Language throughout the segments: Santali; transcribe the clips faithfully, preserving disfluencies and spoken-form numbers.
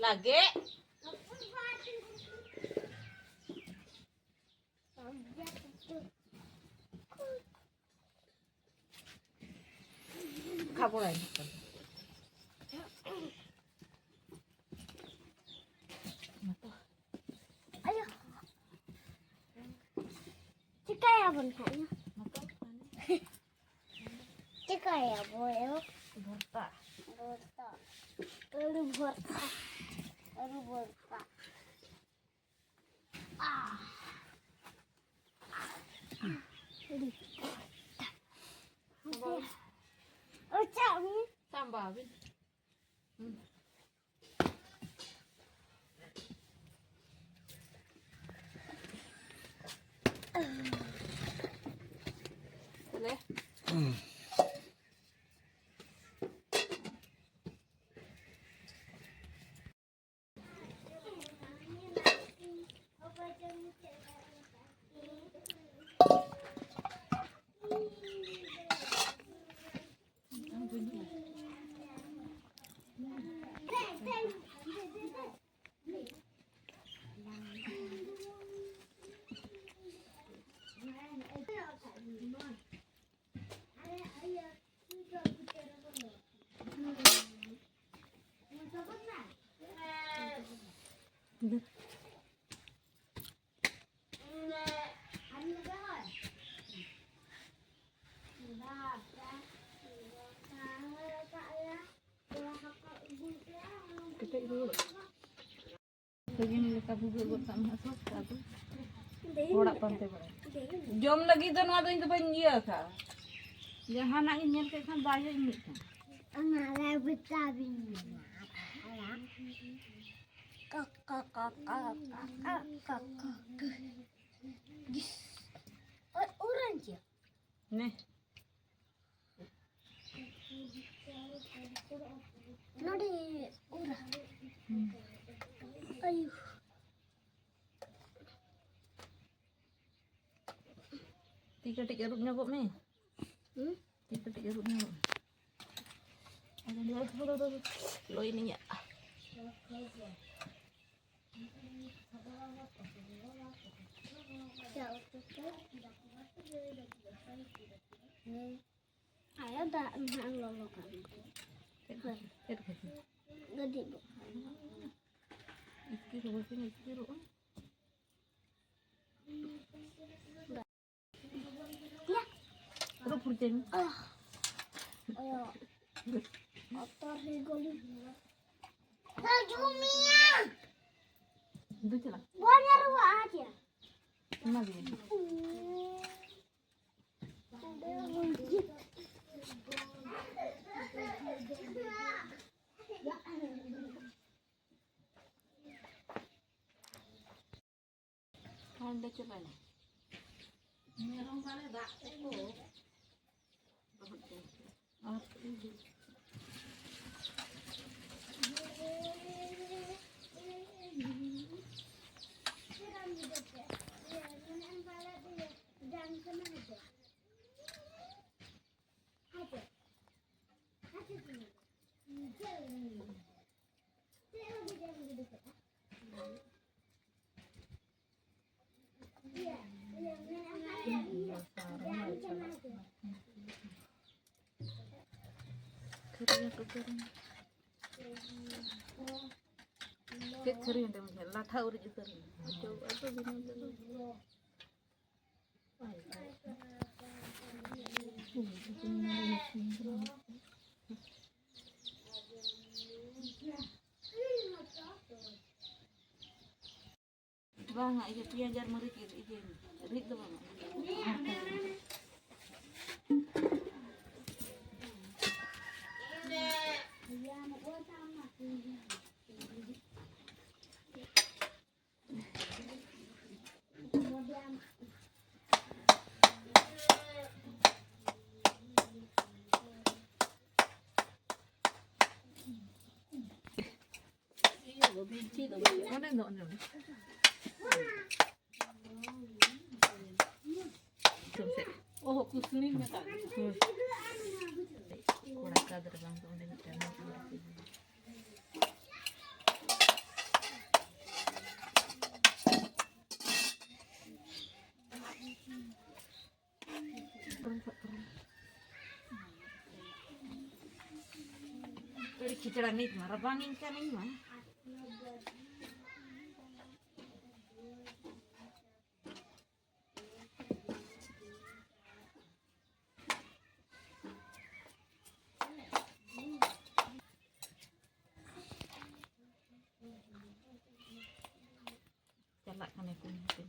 ᱞᱟᱜᱮ᱾ ᱠᱷᱟᱵᱚᱲᱟᱭ ᱱᱟᱯᱟᱭ᱾ ᱟᱭᱳ᱾ ᱪᱤᱠᱟᱹᱭᱟᱵᱚᱱ ᱠᱷᱟᱱ? ᱪᱤᱠᱟᱹᱭᱟᱵᱚ ᱭᱳ? ᱵᱷᱚᱨᱛᱟ᱾ ᱵᱷᱚᱨᱛᱟ᱾ ᱟᱹᱞᱩ ᱵᱷᱚᱨᱛᱟ᱾ ᱟᱹᱞᱩ ᱵᱷᱚᱨᱛᱟ᱾ ᱟᱦ᱾ ᱟᱹᱞᱩ ᱵᱷᱚᱨᱛᱟ᱾ ᱚᱪᱟᱜ ᱢᱮ᱾ ᱥᱟᱢᱵᱟᱣ ᱵᱤᱱ᱾ ᱦᱩᱸ᱾ ᱛᱟᱦᱞᱮ᱾ ᱠᱮᱴᱮᱡ ᱨᱩᱣᱟᱹᱲ᱾ ᱥᱟᱺᱜᱤᱧ ᱞᱮᱠᱟ ᱵᱷᱩᱜᱟᱹᱜ ᱜᱚᱫ ᱠᱟᱜ ᱢᱮ ᱦᱟᱸᱜ ᱥᱚᱵ ᱟᱫᱚ᱾ ᱦᱚᱲᱟᱜ ᱯᱟᱱᱛᱮ ᱵᱟᱲᱟᱭ᱾ ᱡᱚᱢ ᱞᱟᱹᱜᱤᱫ ᱫᱚ ᱱᱚᱣᱟ ᱫᱚ ᱤᱧ ᱫᱚ ᱵᱟᱹᱧ ᱤᱭᱟᱹ ᱟᱠᱟᱫᱼᱟ᱾ ᱡᱟᱦᱟᱱᱟᱜ ᱜᱤᱧ ᱧᱮᱞ ᱠᱮᱫ ᱠᱷᱟᱱ ᱫᱟᱜ ᱤᱧ ᱢᱤᱫ ᱠᱟᱱ᱾ ᱚᱱᱟ ᱨᱮ ᱵᱮᱴᱟ ᱵᱤᱧ ᱢᱮᱱᱟᱜᱼᱟ᱾ ᱠᱟ, ᱠᱟ, ᱠᱟ᱾ ᱜᱤᱥ᱾ ᱳᱭ, ᱚᱨᱮᱧᱡᱽ᱾ ᱱᱮ᱾ ᱱᱚᱰᱮ ᱚᱨᱟ᱾ ᱦᱩᱸ᱾ ᱟᱭᱩ᱾ ᱛᱤ ᱠᱟᱹᱴᱤᱡ ᱟᱹᱨᱩᱵ ᱧᱚᱜᱚᱜ ᱢᱮ᱾ ᱦᱩᱸ? ᱛᱤ ᱠᱟᱹᱴᱤᱡ ᱟᱹᱨᱩᱵ ᱧᱚᱜᱚᱜ ᱢᱮ᱾ ᱟᱫᱚ ᱞᱚᱭ ᱱᱤᱧᱟ᱾ ᱟᱭᱳ, ᱫᱟᱜ ᱱᱟᱦᱟᱜ ᱞᱚᱞᱚ ᱠᱟᱱᱟ᱾ ᱪᱮᱫ ᱠᱚ? ᱪᱮᱫ ᱠᱚ? ᱜᱟᱹᱰᱤ ᱵᱚ᱾ ᱤᱥᱠᱤᱨ ᱦᱚᱸ ᱵᱟᱹᱠᱤᱱ ᱤᱥᱠᱤᱨᱚᱜᱼᱟ᱾ ᱯᱩᱨᱟᱹ ᱯᱷᱩᱨᱪᱟᱹᱭ ᱢᱮ᱾ ᱟᱭᱳ, ᱚᱛᱚᱨ ᱦᱩᱭ ᱜᱚᱞᱤ᱾ ᱫᱩ ᱪᱟᱞᱟᱜ᱾ ᱵᱚᱱ ᱨᱩᱣᱟᱹᱜᱼᱟ ᱪᱮ? ᱚᱱᱟ ᱜᱮ᱾ ᱦᱟᱸᱰᱮ ᱪᱟᱵᱟᱭᱮᱱᱟ᱾ ᱢᱮᱨᱚᱢ ᱵᱟᱞᱮ ᱫᱟᱜ ᱛᱮᱠᱚ᱾ ᱟᱨ ᱪᱮᱫ ᱠᱷᱟᱹᱨᱤ ᱦᱮᱸᱫᱮ ᱢᱮ? ᱞᱟᱴᱷᱟ ᱩᱨᱤᱡ ᱩᱛᱟᱹᱨ ᱢᱮ᱾ ᱟᱫᱚ ᱵᱤᱱᱟᱹ ᱛᱮᱫᱚ᱾ ᱵᱟᱝᱟ, ᱤᱭᱟᱹ ᱯᱮᱸᱭᱟᱡᱽ ᱟᱨ ᱢᱟᱹᱨᱤᱪ ᱤᱭᱟᱹ ᱨᱤᱫ ᱫᱚ ᱵᱟᱝᱟ᱾ ᱚᱸᱰᱮ ᱫᱚ, ᱚᱸᱰᱮ, ᱚᱸᱰᱮ᱾ ᱚᱦᱚ, ᱠᱩᱥᱱᱤ ᱢᱮᱛᱟᱜ ᱠᱟᱱᱟ᱾ ᱦᱳᱭ᱾ ᱠᱚᱲᱟ ᱠᱟᱫ ᱨᱮ ᱵᱟᱝ ᱫᱚ ᱚᱸᱰᱮ ᱢᱤᱫᱴᱟᱝ ᱢᱮᱱᱟᱜᱼᱟ᱾ ᱟᱹᱰᱤ ᱠᱷᱤᱪᱲᱟ ᱱᱤᱛ ᱢᱟ ᱨᱟᱵᱟᱝ ᱤᱧ ᱠᱟᱱ ᱤᱧ ᱢᱟ᱾ ᱪᱟᱞᱟᱜ ᱠᱟᱱᱟ ᱠᱚ ᱧᱮᱞ ᱛᱮ᱾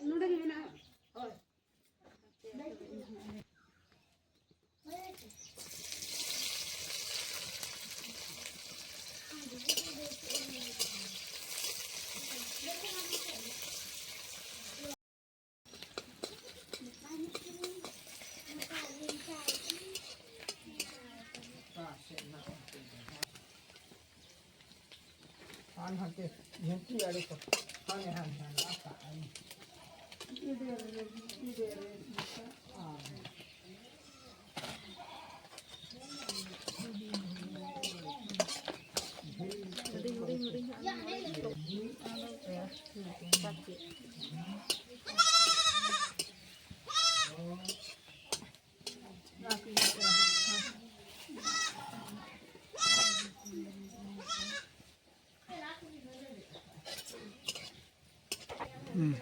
ᱱᱚᱰᱮ ᱜᱮ ᱢᱮᱱᱟᱜᱼᱟ᱾ ᱦᱳᱭ᱾ ᱟᱨ ᱦᱟᱱᱛᱮ ᱡᱷᱟᱹᱱᱴᱤ ᱟᱲᱮ ᱠᱚ ᱦᱟᱱᱮ ᱦᱟᱱᱮ ᱦᱟᱱᱮ ᱟᱠᱟ ᱟᱭ᱾ ᱤᱰᱮ ᱨᱮ, ᱤᱰᱮ ᱨᱮ, ᱤᱰᱮ ᱨᱮ᱾ ᱦᱩᱸ᱾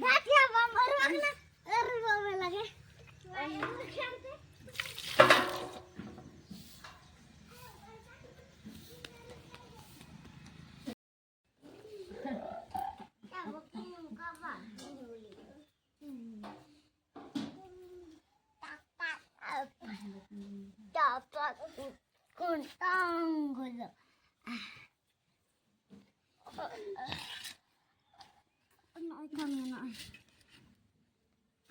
ᱜᱟᱛᱮ ᱵᱟᱢ ᱟᱹᱨᱩᱵ ᱟᱠᱟᱱᱟ? ᱟᱹᱨᱩᱵᱚᱜ ᱢᱮ ᱞᱟᱜᱮ᱾ ᱱᱚᱜᱼᱚᱭ ᱠᱟᱹᱢᱤ ᱱᱚᱜᱼᱚᱭ᱾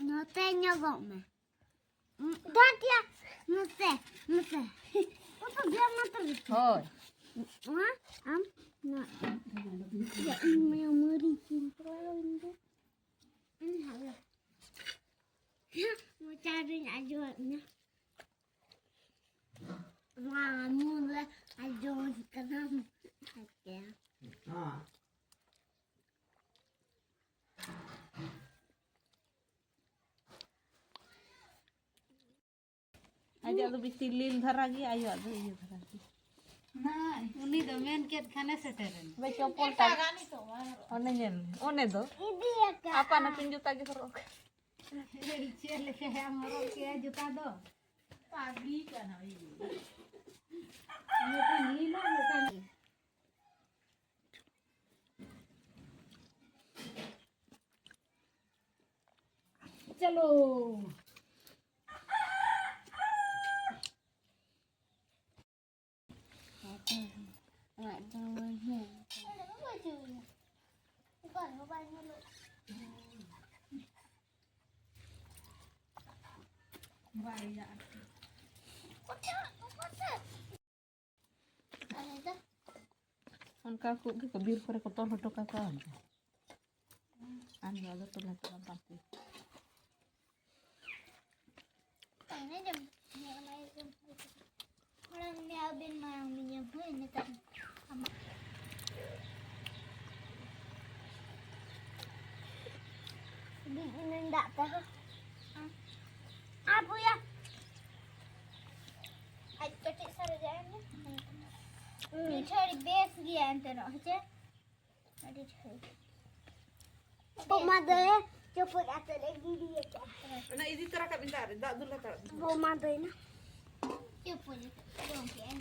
ᱱᱚᱛᱮ ᱧᱚᱜᱚᱜ ᱢᱮ᱾ ᱫᱟᱫᱤᱭᱟ, ᱱᱚᱛᱮ, ᱱᱚᱛᱮ᱾ ᱩᱛᱩ ᱡᱚᱢ ᱢᱟ ᱛᱚᱵᱮ᱾ ᱦᱳᱭ᱾ ᱢᱟ, ᱟᱢ, ᱱᱚᱣᱟ᱾ ᱤᱭᱟᱹ, ᱤᱧ ᱢᱟᱭᱟ ᱢᱟᱹᱨᱤᱪ ᱤᱧ ᱛᱚᱞᱟᱣ ᱤᱧ ᱫᱚ᱾ ᱤᱧ ᱦᱟᱞᱟ᱾ ᱢᱚᱪᱟ ᱨᱤᱧ ᱟᱸᱡᱚᱢᱮᱫ ᱢᱮ᱾ ᱱᱚᱣᱟ ᱢᱩ ᱨᱮ ᱟᱸᱡᱚᱢ ᱠᱟᱱᱟ᱾ ᱦᱮᱸ᱾ ᱦᱮᱸ᱾ ᱫᱚ ᱵᱤᱴᱤ ᱞᱤᱞ ᱫᱷᱟᱨᱟ ᱜᱮᱭᱟ, ᱟᱭᱳᱣᱟᱜ ᱫᱚ ᱤᱭᱟᱹ ᱫᱷᱟᱨᱟ ᱜᱮᱭᱟ᱾ ᱩᱱᱤ ᱫᱚ ᱢᱮᱱ ᱠᱮᱫ ᱠᱷᱟᱱᱮ ᱥᱮᱴᱮᱨᱮᱱ᱾ ᱵᱮ ᱪᱚᱯᱚᱞ ᱛᱟᱢ᱾ ᱚᱱᱮ ᱧᱮᱞ ᱢᱮ, ᱚᱱᱮ ᱫᱚ ᱟᱯᱟᱱ ᱟᱹᱯᱤᱱ ᱡᱩᱛᱟ ᱜᱮ ᱦᱚᱨᱚᱜ ᱠᱟᱜ᱾ ᱪᱮᱫ ᱞᱮᱠᱟᱭᱟᱢ ᱦᱚᱨᱚᱜ ᱠᱮᱜᱼᱟ ᱡᱩᱛᱟ ᱫᱚ? ᱯᱟᱜᱽᱞᱤ ᱠᱟᱱᱟ ᱩᱱᱤ᱾ ᱢᱤᱫᱴᱟᱝ ᱱᱤᱞ ᱟᱨ ᱢᱤᱫᱴᱟᱝ ᱪᱚᱞᱚ᱾ ᱚᱱᱠᱟ ᱠᱚ ᱜᱮ ᱵᱤᱨ ᱠᱚᱨᱮ ᱠᱚ ᱛᱚᱞ ᱦᱚᱴᱚ ᱠᱟᱠᱚᱣᱟ᱾ ᱟᱢ ᱫᱚ ᱟᱫᱚ ᱴᱚᱞᱟ ᱴᱚᱞᱟ ᱵᱟᱢ ᱛᱤᱭᱳᱜ᱾ ᱚᱱᱮ ᱡᱚᱢ, ᱚᱱᱟ ᱡᱚᱢ᱾ ᱢᱟᱲᱟᱝ ᱢᱮ ᱟᱵᱮᱱ ᱢᱟᱲᱟᱝ ᱢᱮ ᱧᱟᱢ ᱦᱳᱭ ᱱᱮᱛᱟᱨ᱾ ᱟᱢᱟᱜ ᱵᱤᱡ ᱤᱱᱟᱹᱧ ᱫᱟᱜ ᱛᱮᱦᱚᱸ᱾ ᱟᱨ ᱵᱚᱭᱟ, ᱟᱡ ᱠᱟᱹᱴᱤᱡ ᱥᱟᱨᱮᱡᱟᱜ ᱮᱢ ᱧᱩ᱾ ᱢᱤᱴᱷᱟᱹᱲᱤ ᱵᱮᱥ ᱜᱮᱭᱟ ᱮᱱᱛᱮ ᱨᱮᱦᱚᱸ, ᱦᱮᱸ ᱪᱮ? ᱟᱹᱰᱤ ᱰᱷᱮᱨ᱾ ᱵᱚᱢᱟ ᱫᱚ ᱪᱚᱯᱚᱡ ᱟᱛᱮ ᱞᱮ ᱜᱤᱰᱤ ᱟᱠᱟᱫᱼᱟ᱾ ᱚᱱᱟ ᱤᱫᱤ ᱛᱚᱨᱟ ᱠᱟᱜ ᱵᱤᱱ ᱫᱟᱜ ᱨᱮ, ᱫᱟᱜ ᱫᱩᱞ ᱦᱟᱛᱟᱲ ᱵᱤᱱ᱾ ᱵᱚᱢᱟ ᱫᱚᱭᱱᱟ᱾ ᱪᱚᱯᱚᱡ ᱟᱛᱮ ᱡᱚᱢ ᱠᱮᱜᱼᱟᱭ᱾